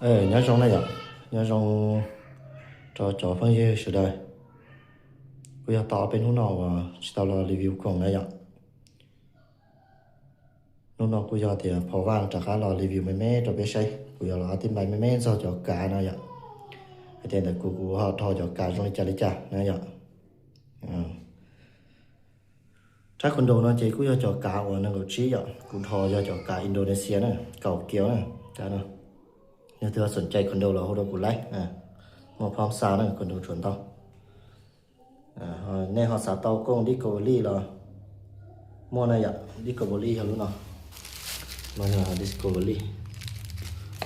Nyob zoo na yom, nyob zoo rau cov phooj ywg sawv daws. Kuj yog tau ob peb hnub no uas tsis tau los review khoom na yom. Hnub no kuj yog tias phov vaj rov qab los review me me rau peb saib. Kuv yuav los tij npais me me txog cov kav no yom, hais tias ntawm kuv kuv ho dhos cov kav zoo li cas li cas na yom. Rab condo no ces kuj yog cov kav uas nees nkaum tsib yom, kuv dhos yog cov kav Indonesia na, kaum kios na. Kav no yog tus ho xoom cai condo los hu rau kuv laib, muaj phab xa na, condo tsuas ntau. Nej ho xav tau kooj Discovery los muaj na yom, Discovery yog lub no, no yog Discovery,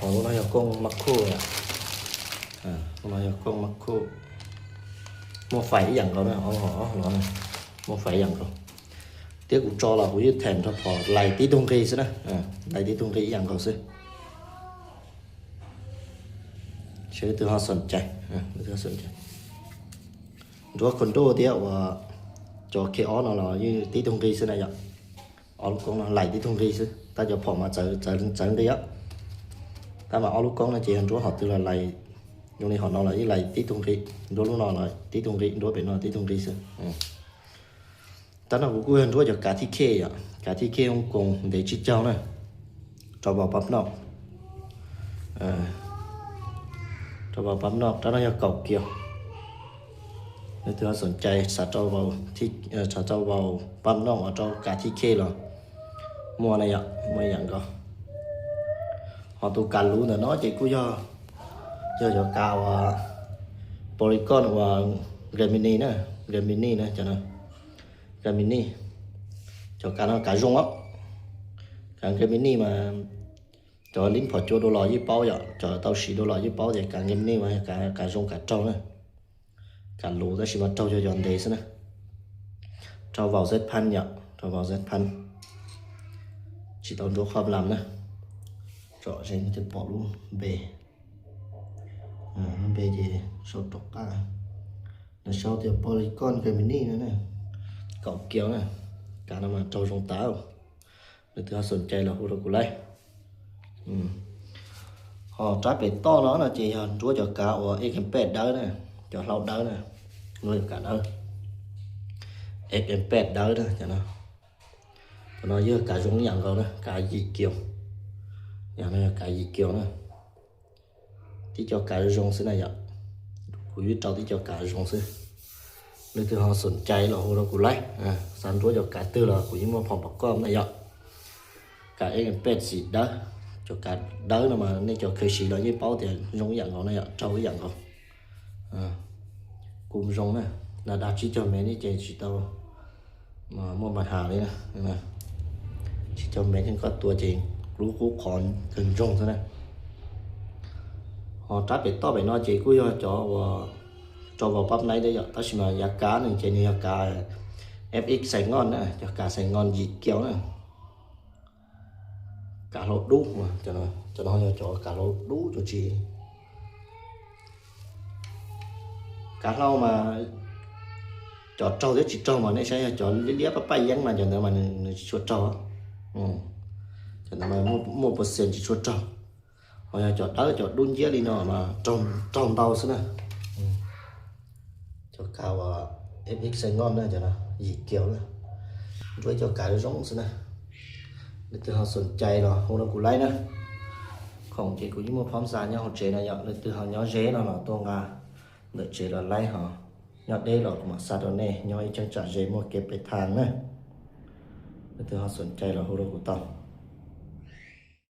ho lub no yog kooj Macro yom, lub no yog kooj Macro, muaj fais ib yam nkaus na, ob hom ob no muaj fais ib yam nkaus. Thiab kuv tso los kuv yeej them rau phom lais tib tug nqi xwb na, lais tib tug nqi ib yam nkaus xwb. Seb leej twg ho xoom cai, leej twg ho xoom cai. Nruab condo thiab uas cov K ob no los yeej tib tug nqi xwb na yom. Ob lub koob no lais tib tug nqi xwb, tab cov phom mas txawv txawv nqi os. Tab mas ob lub koob no ces yog nruab hom twg los lais, zoo li hom no los yeej lais tib tug nqi, nruab lub no los tib tug nqi, nruab pem no tib tug nqi xwb. Tab no kuv kuj yog nruab cov kav thib khej yom, kav thib khej Hong Kong ntev tsib caug na, rau vau pab noj, rau vau pab noj, rab no yog kaum kios. Leej twg ho xoom cai xav rau vau, xav rau vau pab noj uas rau kav thib khej los muaj na yom, muaj ib yam nkaus. Ho tus kav luv ntawm no ces kuj yog, yog cov kav uas Polygon uas Gemini na, Gemini na, cov no Gemini, cov kav no kav zoo os. Kav Gemini mas cov lib phom cua dua los yeej paub yom, cov tau siv dua los yeej paub tias kav Gemini mas kav zoo kav raug na. Kav luv tab sis mas raug yog cov ntev xwb na. Rau vau Z Pan yom, rau vau Z Pan, tsis tau nruab qhov lam na. Tsom ze no ces pom lub npe, lub npe ces sau rov qab. Nws sau tias Polygon Gemini no na, kaum kios na. Kav no mas raug zoo tas. Leej twg ho xoom cai los hu rau kuv laib. Ho rab pem toj no no ces yog nruab cov kav uas X M P dawb na, cov hlau dawb na, nruab cov kav dawb, X M P dawb na cov no. Cov no yog kav zoo ib yam nkaus na, kav yim kios, yog no yog kav yim kios na. Tib co kav zoo xwb na yom, kuv yeej rau tib co kav zoo xwb. Leej twg ho xoom cai los hu rau kuv laib, xav nruab cov kav twg los kuv yeej muaj phom pom koj na yom. Kav X M P xim dawb, cov kav dawb no mas nej cov kheev siv los yeej paub tias zoo ib yam nkaus na yom, raug ib yam nkaus. Kuj zoo na, na dag tsib caug mev ne ces tsis tau muaj npa has li na. Tsib caug mev koj tua ces lub qub qhov kawg ntsoog xwb na. Ho rab pem toj pem no ces kuj yog cov uas rau vau pab naib thiab yom, tab sis mas yav kav nws ces nws yog kav F X Sài Gòn na, cov kav Sài Gòn yim kios na. Kav hlau dub, cov no yog cov kav hlau dub cov tsis, kav hlau mas cov raug thiab tsis raug mas nej saib yog cov liab liab paj paj yeeb mas cov ntawd mas nws tsis tshua raug. Cov ntawd mas muaj percent tsis tshua raug. Ho yog cov dawb cov dub nciab li no mas raug ntau xwb na. Cov kav uas F X Sài Gòn na, cov no yim kios na, nruab cov kav zoo xwb na. Leej twg ho xoom cai los hu rau kuv laib na. Khoom ces kuv yeej muaj phab xa nyob hauv tsev no yom, leej twg ho nyob ze no los tuaj nqa ntawm tsev los laib, ho nyob deb los kuv mam xa rau nej, nyob ib cheeb tsam ze muaj kev pem thav na. Leej twg ho xoom cai los hu rau kuv tau.